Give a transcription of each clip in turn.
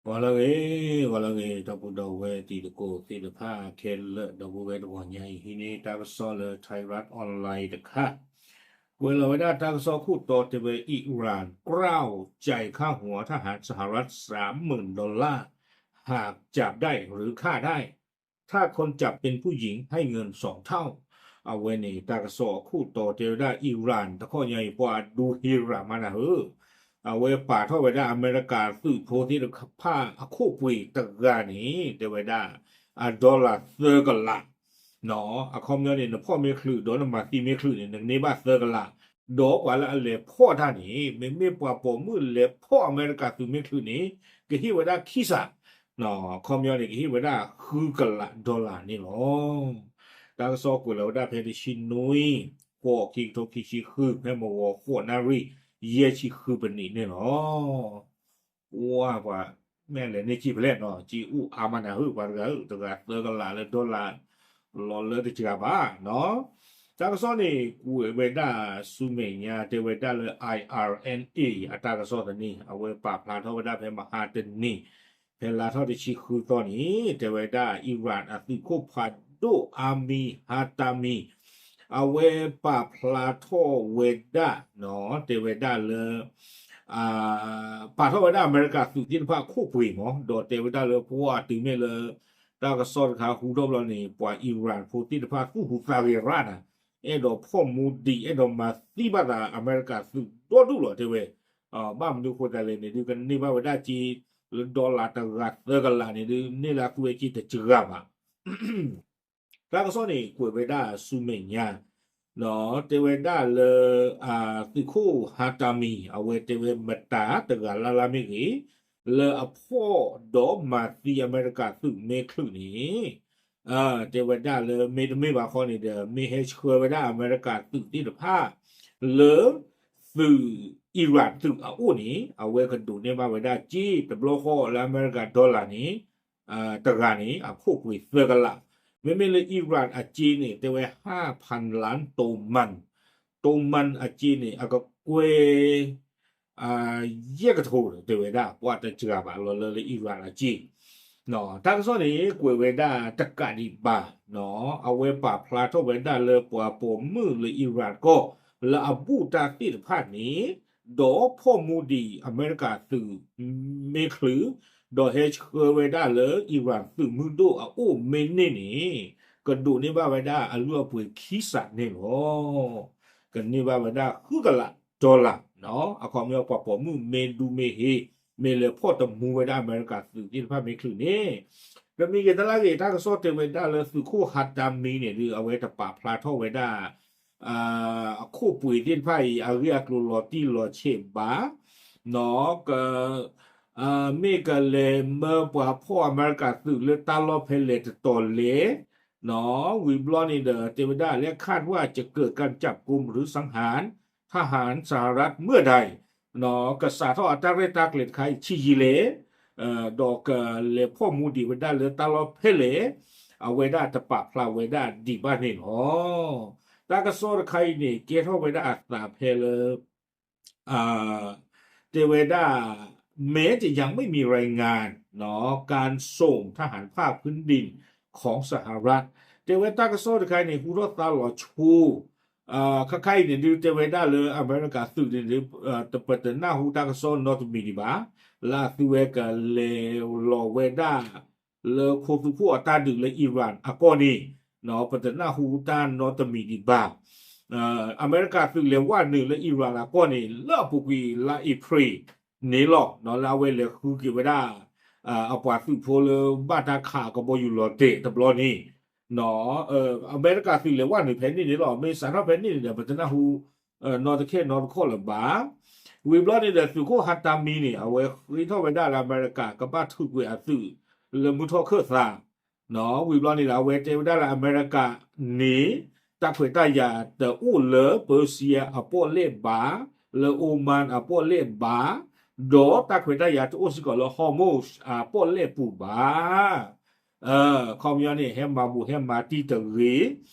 ဂီၤလၢအဂ့ၤ, ဂီၤလၢအဂ့ၤ ဒီပုၢ်ဒီဝဲၢ်တံၤသကိးသ့ၣ်တဖၣ်ခဲလၢာ် ဒီပုၢ်ဝဲၢ်တဂီၤညါအံၤ ဟံးန့ၢ်တၢ်ကစီၣ်လၢ Thairath Online တခါ, ကွဲးလီၤဝဲဒၣ်တၢ်ကစီၣ်ခိၣ်တီတဲဝဲ Iran กล้าวจ่ายค่าหัวทหารสหรัฐสามหมื่นดอลลาร์ หากจับได้หรือฆ่าได้ ถ้าคนจับเป็นผู้หญิงให้เงินสองเท่า အဝဲန့ၣ် တၢ်ကစီၣ်အခိၣ်တီတဲဝဲဒၣ် Iran တခီညါအံၤ ပှၤဒူဟ့ရၣ်မးနၢ်ဧၢ, အဝဲပာ်ထီၣ်ဝဲဒၣ်အမဲရကၤသုးဖိသ့ၣ်တဖၣ်အခိၣ်ပှ့ၤတဂၤန့ၣ် တဲဝဲဒၣ် အ dollar သၢကလး အခီပညီန့ၣ် နဖီၣ်မ့ၢ်ချုး ဒီးနမၤသံမ့ၢ်ချုးန့ၣ် နန့ၢ်ဘၣ်သၢကလး, ဒီးပှၤလၢအလဲၤဖီၣ်တၢ်န့ၣ် မ့မ့ၢ်ပှၤပိာ်မုၣ်လဲၤဖီၣ်အမဲရကၤသုးမ့ၢ်ချုးန့ၣ် ကဟ့ၣ်ဝဲဒၣ်ခံစး, အခီပညီန့ၣ် ကဟ့ၣ်ဝဲဒၣ်ဃုကလး dollar န့ၣ်လီၤ. တၢ်ကစီၣ်ကွဲးလီၤဝဲဒၣ်ဖဲတဆံနွံ ဃိး ခံကထိခံဆံဃု ဖဲမုၢ်ဂီၤဃိးနၣ်ရံၣ် ယဲၢ်ဆံဃုပနံးန့ၣ်လီၤ. ဝါ ပှၤ မ့ၢ်လဲၤန့ၢ်ကံၢ်ဖဲလဲၣ်နီၤ ကံၢ်အိၣ်အါမးနၢ်ဟၢၣ် ပှၤတဂၤဧၢ တဂၤသၢကလးလၢ dollar လီၤလၢတစှၤဘၣ်နီၤ. တၢ်ကစီၣ်န့ၣ် ကွဲးဝဲဒၣ်ဆူမဲာ်ညါ တဲဝဲဒၣ်လၢ I R N A အတၢ်ကစီၣ်သန့ၣ် အဝဲပာ်ဖျါထီၣ်ဝဲဒၣ်ဖဲမဟါတနံၤ ဖဲလါထီၣ်တဆံဃုသီန့ၣ် တဲဝဲဒၣ် Iran အသုးခိၣ်ဖးဒိၣ် Amir Hatami အဝဲပာ်ဖျါထီၣ်ဝဲဒၣ်နီၤ တဲဝဲဒၣ်လၢ ပာ်ထီၣ်ဝဲဒၣ်အမဲရကၤသုးသ့ၣ်တဖၣ်အခိၣ်ပှ့ၤမး ဒီးတဲဝဲဒၣ်လၢပှၤတုၤမ့ၢ်လၢ တၢ်ကစီၣ်တခါဟူထီၣ်ဘျီန့ၣ် ပှၤ Iran ဖိသ့ၣ်တဖၣ်သူၣ်ဟူးသးဂဲၤရၣ်နၤ အဲၣ်ဒိးဖီၣ်မူဒံး အဲၣ်ဒိးမၤသံဘၣ်သးအမဲရကၤသုးဒီဒူၣ်လီၤ တဲဝဲ, ဘၣ်မနုၤဃိသတးလဲၣ်န့ၣ် ဒုးကန့ၢ်ဘၣ်ဝဲဒၣ်က့ လၢ dollar တဂၤသၢကလးန့ၣ် ဒုးန့ၢ်လၢအသူဝဲက့တစှၤဘၣ် တၢ်ကစီၣ်န့ၣ် ကွဲးဝဲဒၣ်ဆူမဲာ်ညါ တဲဝဲဒၣ်လၢ သုးခိၣ် Hatami အဝဲတဲဝဲမတၤတဂၤလၢ်လၢ်မ့ၢ်ဂ့ၤ လၢအဖီၣ်ဒီးမၤသံအမဲရကၤသုးမ့ၢ်ချုးန့ၣ် တဲဝဲဒၣ်လၢမ့တမ့ၢ်ဘၣ်ဃီန့ၣ်ဒီး မ့ၢ်ဟဲဆှၢဝဲဒၣ်အမဲရကၤသုးသ့ၣ်တဖၣ် လၢ သုး Iran သုးအအိၣ်န့ၣ် အဝဲကဒိးန့ၢ်ဘၣ်ဝဲဒၣ်က့ တဘျီဃီလၢအမဲရကၤ dollar န့ၣ် တဂၤန့ၣ် အခိၣ်ပှ့ၤသၢကလး, မ့မ့ၢ်လၢ Iran အက့န့ၣ် တဲဝဲ ห้าพันล้าน တိၢ်မၢၣ်, တိၢ်မၢၣ်အက့န့ၣ် အကကွဲၢ် ယဲၢ်ကထိ တဲဝဲဒၣ် ပှၤတစှၤဘၣ်လီၤလၢလၢ Iran အက့ တၢ်ကစီၣ်န့ၣ် ကွဲးဝဲဒၣ်တကးဒံးဘၣ်, အဝဲပာ်ဖျါထီၣ်ဝဲဒၣ်လၢပှၤပိာ်မုၣ်လၢ Iran ကီၢ် လၢအဘူၣ်တၢ်သ့ၣ်တဖၣ်န့ၣ် ဒီးဖီၣ်မူဒံးအမဲရကၤသုးမ့ၢ်ချုး, ဒီးဟဲဆှၢဝဲဒၣ်လၢ Iran သုးမုၢ်ဒိၣ်အအိၣ်မ့ၢ်န့ၢ်န့ၣ် ကဒိးန့ၢ်ဘၣ်ဝဲဒၣ်အလုၢ်အပှ့ၤခံစးန့ၣ်လီၤ. ကန့ၢ်ဘၣ်ဝဲဒၣ်ဃုကလး dollar, အခီပညီပှၤပိာ်မုၣ်မ့ၢ်ဒူမ့ၢ်ဟ့ မ့ၢ်လဲၤဖီၣ်တမူဝဲဒၣ်အမဲရကၤသုးသ့ၣ်တဖၣ်မ့ၢ်ချုးန့ၣ်, တမံၤဂ့ၤတလါဂ့ၤ တၢ်ကစီၣ်တဲဝဲဒၣ်လၢသုးခိၣ် Hatami န့ၣ်ဒုး အဝဲတပာ်ဖျါထီၣ်ဝဲဒၣ် အခိၣ်ပှ့ၤသ့ၣ်တဖၣ်အံၤ အဂ့ၢ်အကျိၤလီၤတံၢ်လီၤဆဲးဘၣ်, က မ့ၢ်ကလဲၤမၢပှၤဖီၣ်အမဲရကၤသုးလၢတၢ်လီၢ်ဖဲလဲၣ်တတီၤလဲၣ်, ဝံၤဘျီန့ၣ်ဒီး တဲဝဲဒၣ်လၢ คาดว่าจะเกิดการจับกุมหรือสังหารทหารสหรัฐเมื่อใด ကစးထီၣ်အတၢ်ရဲၣ်တၢ်ကျဲၤတခါအံၤဆံးယံာ်လဲၣ်, ဒီးကလဲၤဖီၣ်မူဒံးဝဲဒၣ်လၢတၢ်လီၢ်ဖဲလဲၣ်, အဝဲဒၣ်တပာ်ဖျါဝဲဒၣ်ဒံးဘၣ်န့ၣ်လီၤ. တၢ်ကစီၣ်တခါအံၤန့ၣ် ကဲထီၣ်ဝဲဒၣ်အသးဖဲလၢ တဲဝဲဒၣ် แม้จะยังไม่มีรายงาน การส่งทหารภาคพื้นดินของสหรัฐ တဲဝဲတၢ်ကစီၣ်တခါအံၤန့ၣ် ဟူထီၣ်သါလီၤဆိ ခါခါအံၤန့ၣ်ဒုး တဲဝဲဒၣ်လၢအမဲရကၤသုးန့ၣ်ဒုး ပတနၢ်ဟူတၢ်ကစီၣ်နီတမံၤဒံးဘၣ်, လၢအသုဝဲကလဲၤလီၤဝဲဒၣ် လၢခိသူၣ်ခိၣ်အတၢ်ဒုးလၢ Iran အကီၢ်န့ၣ် ပတနၢ်ဟူတၢ်နီတမံၤဒံးဘၣ်. အမဲရကၤသုးလဲၤဝဲနုာ်လၢ Iran အကီၢ်န့ၣ် လၢအပူၤကွံာ်လါအ့ဖြ့ၣ်န့ၣ်လီၤ. လၢအဝဲလဲၤဃုက့ၤဝဲဒၣ် အပှၤသုးဖိလၢဘၣ်တၢ်ခးအကဘီယူၤလီၤတဲာ်တဘျီန့ၣ် အမဲရကၤသုးလဲၤဝဲနုာ်ဖဲန့ၣ်န့ၣ်လီၤ. မ့ၢ်စးထီၣ်ဖဲန့ၣ်န့ၣ်ဒီး ပတနၢ်ဟူ နီတခဲနီတခီၣ်လၢၤဘၣ်. ဝံၤဘျီန့ၣ်ဒီး သုးခိၣ် Hatami န့ၣ် အဝဲဃ့ထီၣ်ဝဲဒၣ်လၢအမဲရကၤကဘၣ်ထုးကွံာ်အသုးလၢမုၢ်ထီၣ်ခၢၣ်သး ဝံၤဘျီန့ၣ်ဒီး အဝဲတဲဝဲဒၣ်လၢအမဲရကၤန့ၣ် တၢ်ခွဲးတၢ်ယာ်တအိၣ်လၢ Persia အပီၣ်လဲၣ်ဘၣ်, လၢ Oman အပီၣ်လဲၣ်ဘၣ်, ဒီးတၢ်ခွဲးတၢ်ယာ်တအိၣ်စ့ၢ်ကီးလၢ Hormuz အပီၣ်လဲၣ်ပူၤဘၣ်. အခီပညီန့ၣ် ဟဲမၤဘူၣ်ဟဲမၤတံၢ်တဂ့ၤ,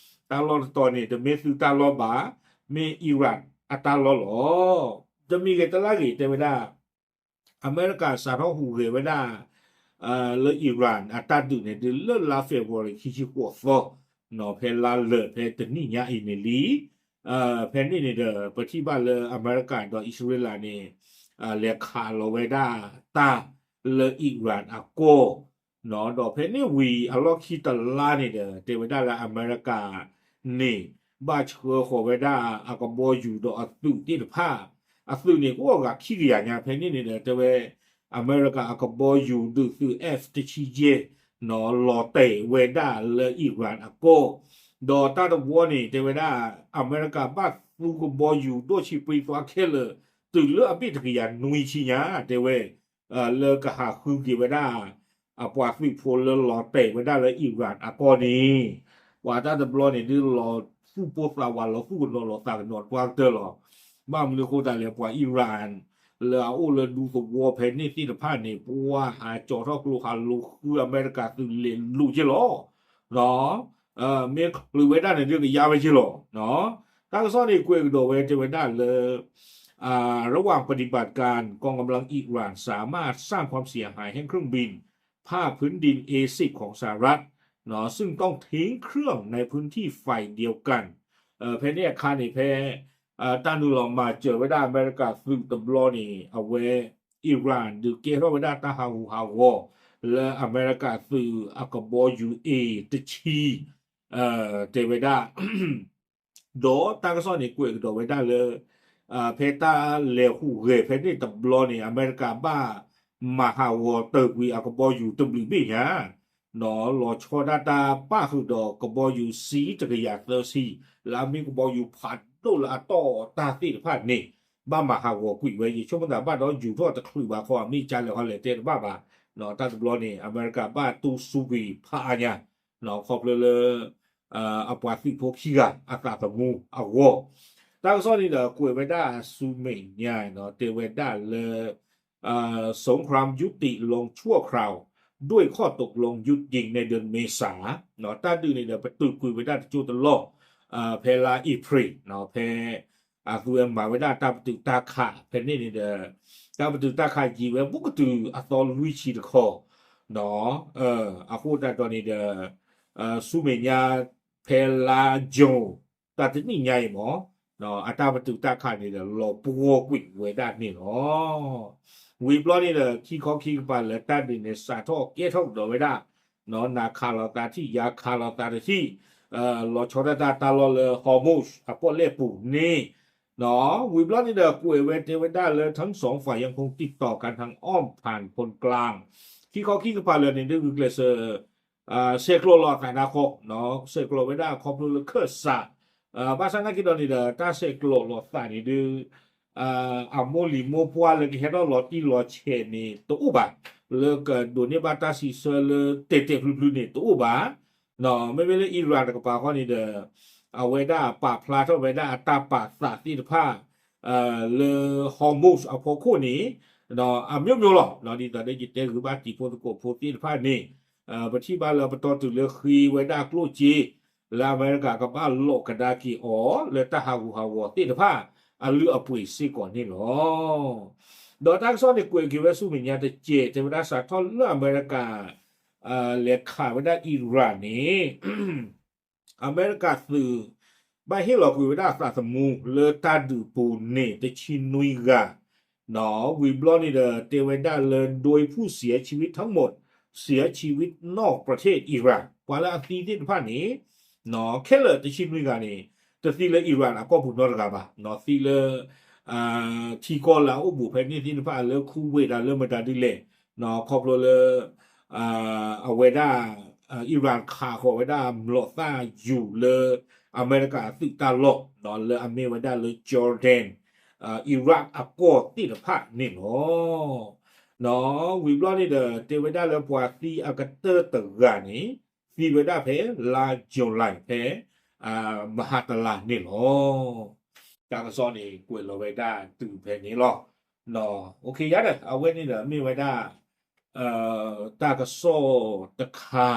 တၢ်လီၢ်တတီၤန့ၣ် တမ့ၢ်သုတၢ်လီၢ်ဘၣ်, မ့ၢ် Iran အတၢ်လီၢ်လီၤ. တမံၤဂ့ၤတလါဂ့ၤ တဲဝဲဒၣ် အမဲရကၤစးထီၣ်ဟူးဂဲၤဝဲဒၣ် လၢ Iran အတၢ်ဒုးန့ၣ် ဒုးလၢလါ February ခံဆံဃိးသီ ဖဲလါလၢာ်ဖဲတနံၣ်ညါအံၤန့ၣ်လံ. ဖဲန့ၣ်န့ၣ်ဒီး ပထံၣ်ဘၣ်လၢအမဲရကၤဒီးအံၣ်စရ့လးန့ၣ် လဲၤခးလီၤဝဲဒၣ်တၢ်လၢ Iran အကီၢ် ဒီးဖဲန့ၣ်ဝံၤအလီၢ်ခံတလါန့ၣ်ဒီး တဲဝဲဒၣ်လၢအမဲရကၤန့ၣ် ဘၣ်ဆှၢဃီၤဝဲဒၣ်အကဘီယူၤဒီးအသုးသ့ၣ်တဖၣ် အသုးန့ၣ်ကအိၣ်ဂၤခံကယၤညါ ဖဲန့ၣ်န့ၣ်ဒီး တဲဝဲ အမဲရကၤအကဘီယူၤဒုးသုး F တဆံယဲၢ် လီၤတဲာ်ဝဲဒၣ်လၢ Iran အကီၢ် ဒီးတၢ်တဝီန့ၣ် တဲဝဲဒၣ် အမဲရကၤဘၣ်သူကဘီယူၤဒိၣ်ဆံးပှံသွါခဲလၢာ် တုၤလၢအဘ့ၣ်တကယၤနွံဆံညါ တဲဝဲ လၢကဟးဃုက့ၤဝဲဒၣ် အပှၤသုးဖိလၢလီၤတဲာ်ဝဲဒၣ်လၢ Iran အကီၢ်န့ၣ် ပှၤတၢ်တဘျီန့ၣ် ဒုးလီၤသူၣ်ပိၢ်သးဝး လီၤသူၣ်ကနိးလီၤသးကနိးတပှၢ်ကတၢၢ်လီၤ. ဘၣ်မနုၤအဃိသတးလဲၣ် ပှၤ Iran လၢအအိၣ်လၢဒူသဝီဖဲန့ၣ်သ့ၣ်တဖၣ်န့ၣ် ပှၤဟးကၠီၤထီၣ်ကျိဟးလိၤဃုအမဲရကၤသုးလဲၤလိာ်က့ၤလီၤ. မ့ၢ်ချုးဝဲဒၣ်န့ၣ်ဒုးကယါဝဲက့ၤလီၤ. တၢ်ကစီၣ်န့ၣ်ကွဲးကဒီးဝဲတဲဝဲဒၣ်လၢ ระหว่างปฏิบัติการ กองกำลังอิหร่านสามารถสร้างความเสียหายให้เครื่องบินภาคพื้นดิน เอซิก ของสหรัฐ ซึ่งต้องทิ้งเครื่องในพื้นที่ฝ่ายเดียวกัน ဖဲန့ၣ်အခါန့ၣ် ဖဲ တၢ်နုာ်လီၤမၤစၢၤဝဲဒၣ်အမဲရကၤသုးတဘျီန့ၣ် အဝဲ Iran ဒုးကဲထီၣ်ဝဲဒၣ်တၢ်ဟးဂူာ်ဟးဂီၤ လၢအမဲရကၤသုးအကဘီယူၤ A တဆံ တဲဝဲဒၣ် ဒီးတၢ်ကစီၣ်န့ၣ်ကွဲးကဒီးဝဲဒၣ်လၢ ဖဲတၢ်လဲၤဟူးဂဲၤဖဲန့ၣ်တဘျီန့ၣ် အမဲရကၤဘၣ်မၤဟးဂီၤတ့ၢ်ကွံာ်အကဘီယူၤတဘျုးဘ့ၣ်ညါ လီၤဆီဒၣ်တၢ်ပၣ်ဃုာ်ဒီးကဘီယူၤ C တကယၤသၢဆံ လၢအမ့ၢ်ကဘီယူၤဖးဒိၣ်လၢအတီၢ်တၢ်သ့ၣ်တဖၣ်န့ၣ် ဘၣ်မၤဟးဂီၤကွံာ်ဝဲ ယဆိကမိၣ်သးဘၣ်ဒီးယူၤထီၣ်တချုးဘၣ်ခီ အမ့ၢ်ကလဲၣ်ဟီလဲၣ်တဲတဘၣ်ဘၣ် တၢ်တဘျီန့ၣ် အမဲရကၤဘၣ်တူၢ်စူကွံာ်ဖးအါညါ ခီဖျိလၢ အပှၤသုးဖိခံဂၤအသးသမူအဂီၢ် တၢ်ကစီၣ်န့ၣ်ဒီးကွဲးဝဲဒၣ်ဆူမဲာ်ညါ တဲဝဲဒၣ်လၢ สงครามยุติลงชั่วคราว ด้วยข้อตกลงหยุดยิงในเดือนเมษา တၢ်ဒုးန့ၣ်ဒီး ပတုာ်ကွံာ်ဝဲဒၣ်တကၠိတလီၢ် ဖဲလါအ့ဖြ့ၣ် ဖဲ အသုဝဲမၤဝဲဒၣ်တၢ်ပတုာ်တၢ်ခး ဖဲန့ၣ်န့ၣ်ဒီး တၢ်ပတုာ်တၢ်ခးယံာ်ဝဲဘူးကတုၤအသီလွံၢ်ဆံတခီ အဃိသတးဒီးန့ၣ်ဒီး ဆူမဲာ်ညါ ဖဲလါယူၤ တၢ်တနံၣ်ညါအံၤမ့ၢ် အတၢ်ပတုာ်တၢ်ခးန့ၣ်ဒီး လီၤပှီၢ်ကွံာ်ဝဲဒၣ်န့ၣ်လီၤ. ဝံၤဘျီန့ၣ်ဒီး ခံခီခံကပၤလၢတၢ်ဒုးန့ၣ် စးထီၣ်ကဲထီၣ်ကဒီးဝဲဒၣ် နၤခးလိာ်သးထံၣ် ယၤခးလိာ်သးတထံၣ် လီၤဆီဒၣ်တၢ်တၢ်လီၢ်လၢ Hormuz အပီၣ်လဲၣ်ပူၤန့ၣ် ဝံၤဘျီန့ၣ်ဒီး ကွဲးဝဲတဲဝဲဒၣ်လၢ ทั้งสองฝ่ายยังคงติดต่อกันทางอ้อมผ่านคนกลาง ခံခီခံကပၤလၢာ်န့ၣ် ဒုးဂုာ်ကျဲးစၢး ဆဲးကျိးလိာ်အသးဒၣ်ဃီ ဆဲးကျိးဝဲဒၣ်ခီဖျိလၢခၢၣ်စး ဘၣ်ဆၣ်နာ်က့ဒီးန့ၣ်ဒီး တၢ်ဆဲးကျိးလိာ်သးန့ၣ်ဒုး အမိၢ်လံၤမိၢ်ပှၢ်လၢကဟဲထီၣ်လီၤတံၢ်လီၤဆဲးန့ၣ်တအိၣ်ဘၣ်, လၢကဒိးန့ၢ်ဘၣ်တၢ်စံးဆၢလၢတဲာ်တဲာ်ဖျုးဖျုးန့ၣ်တအိၣ်ဘၣ်. မ့မ့ၢ်လၢ Iran တကပၤဃီန့ၣ်ဒီး အဝဲဒၣ်ပာ်ဖျါထီၣ်ဝဲဒၣ်အတၢ်ပာ်သးသ့ၣ်တဖၣ် လၢ Hormuz အဖီခိၣ်န့ၣ် အမျိုးမျိုးလီၤ. ဒ်သိးဒီးယတဲဂုာ်ဘၣ်တံၤဖိသကိးဖိသ့ၣ်တဖၣ်န့ၣ် ပထံၣ်ဘၣ်လၢပတီၢ်တုၤလၢဃ့ဝဲဒၣ်ကျိၣ်စ့ လၢအမဲရကၤကဘၣ်လိးကဒါက့ၤအီၤ လၢတၢ်ဟးဂူာ်ဟးဂီၤသ့ၣ်တဖၣ် အလုၢ်အပှ့ၤစ့ၢ်ကီးန့ၣ်လီၤ. ဒီးတၢ်ကစီၣ်န့ၣ်ကွဲးက့ၤဝဲဆူမဲာ်ညါတစဲး တဲဝဲဒၣ်စးထီၣ်လၢအမဲရကၤ လဲၤခးဝဲဒၣ် Iran န့ၣ် အမဲရကၤသုး ဘၣ်ဟ့ၣ်လီၤကွံာ်ဝဲဒၣ်အသးသမူလၢတၢ်ဒုးပူၤန့ၣ် တဆံနွံဂၤ ဝံၤဘျီန့ၣ်ဒီး တဲဝဲဒၣ်လၢ โดยผู้เสียชีวิตทั้งหมดเสียชีวิตนอกประเทศอิหร่าน ပှၤလၢအသံသ့ၣ်တဖၣ်န့ၣ် ခဲလၢာ်တဆံနွံဂၤန့ၣ် တသံလၢ Iran အကီၢ်ပူၤနီတဂၤဘၣ်, သံလၢ ထံကီၢ်လၢအအိၣ်ဘူးဖဲန့ၣ်သ့ၣ်တဖၣ် လၢ Kuwait ဒၣ်လၢမတၤဒ်လဲၣ် ခီဖျိလၢ အဝဲဒၣ် Iran ခးဃီၤဝဲဒၣ်မျိာ်သၣ်ယူၤလၢ အမဲရကၤအသုးတၢ်လီၢ် လၢအမ့ၢ်ဝဲဒၣ်လၢ Jordan, Iraq အကီၢ်သ့ၣ်တဖၣ်န့ၣ်လီၤ. ဝံၤဘျီန့ၣ်ဒီး တဲဝဲဒၣ်လၢပှၤသံအကတၢၢ်တဂၤန့ၣ် သံဝဲဒၣ်ဖဲလါ July ဖဲ မဟါတလါန့ၣ်လီၤ. တၢ်ကစီၣ်န့ၣ်ကွဲးလီၤဝဲဒၣ်တုၤဖဲန့ၣ်လီၤ. ယါဒီး အဝဲန့ၣ်ဒီးမ့ၢ်ဝဲဒၣ် တၢ်ကစီၣ်တခါ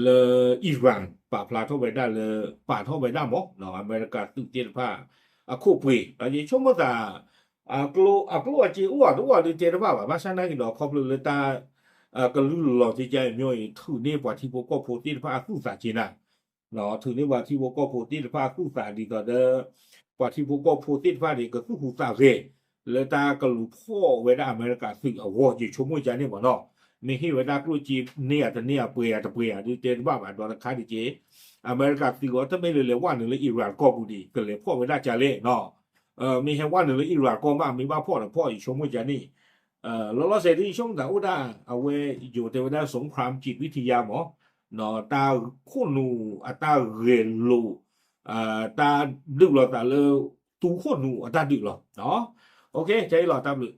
လၢ Iran ပာ်ဖျါထီၣ်ဝဲဒၣ်လၢ ပာ်ထီၣ်ဝဲဒၣ်မ့ၢ် အမဲရကၤသုးသ့ၣ်တဖၣ် အခိၣ်ပှ့ၤ ဒီးယဆိကမိၣ်သး အကျိၣ်အစ့အိၣ်အတအိၣ်ဒုးတဲတဘၣ်ဘၣ်, ဘၣ်ဆၣ်နာ်က့ဒီး ခီဖျိလၢတၢ် ကလုၢ်လီၤတကဲမ့ၢ်အံၤ ထုးန့ၢ်ပှၤထံဖိကီၢ်ဖိသ့ၣ်တဖၣ်အသူၣ်သးက့နၤ, ထုးန့ၢ်ပှၤထံဖိကီၢ်ဖိသ့ၣ်တဖၣ်အသူၣ်သးဒ်သိးဒီး ပှၤထံဖိကီၢ်ဖိသ့ၣ်တဖၣ်န့ၣ် ကသူၣ်ဟူးသးဂဲၤ လၢတၢ်ကလူၤဖီၣ်ဝဲဒၣ်အမဲရကၤသုးအဂီၢ် ယဆိကမိၣ်ကန့ၣ်မ့ၢ်နီၤ, မ့ၢ်ဟ့ၣ်ဝဲဒၣ်ကျိၣ်စ့န့ၢ်ဧါတန့ၢ်ဧါ ပှဲၤဧါတပှဲၤဧါ ဒုးတဲတဘၣ်ဘၣ်ဒီးတခါဒ်က့ အမဲရကၤသုးအီၤ တမ့ၢ်လၢလဲၤဝဲနုာ်လၢ Iran ကီၢ်ပူၤဒံး ကလဲၤဖီၣ်ဝဲဒၣ်ကလဲၣ်နီၤ, မ့ၢ်ဟဲဝဲနုာ်လၢ Iran ကီၢ်မး မ့ၢ်ဘၣ်ဖီၣ်ဒီးဖီၣ် ယဆိကမိၣ်ကန့ၣ်, လီၤလီၤဆဲးဒ်ယဆိကမိၣ်သးအိၣ်ဒၣ် အဝဲယိၤတဲဝဲဒၣ် สงครามจิตวิทยา မး, တၢ်ခိၣ်နူာ်အတၢ်ဂဲၤလိာ် တၢ်ဒုးလိာ်သးလၢ တူခိၣ်နူာ်အတၢ်ဒုးလီၤ, ခဲအံၤလီၤ တၢ်ဘျုး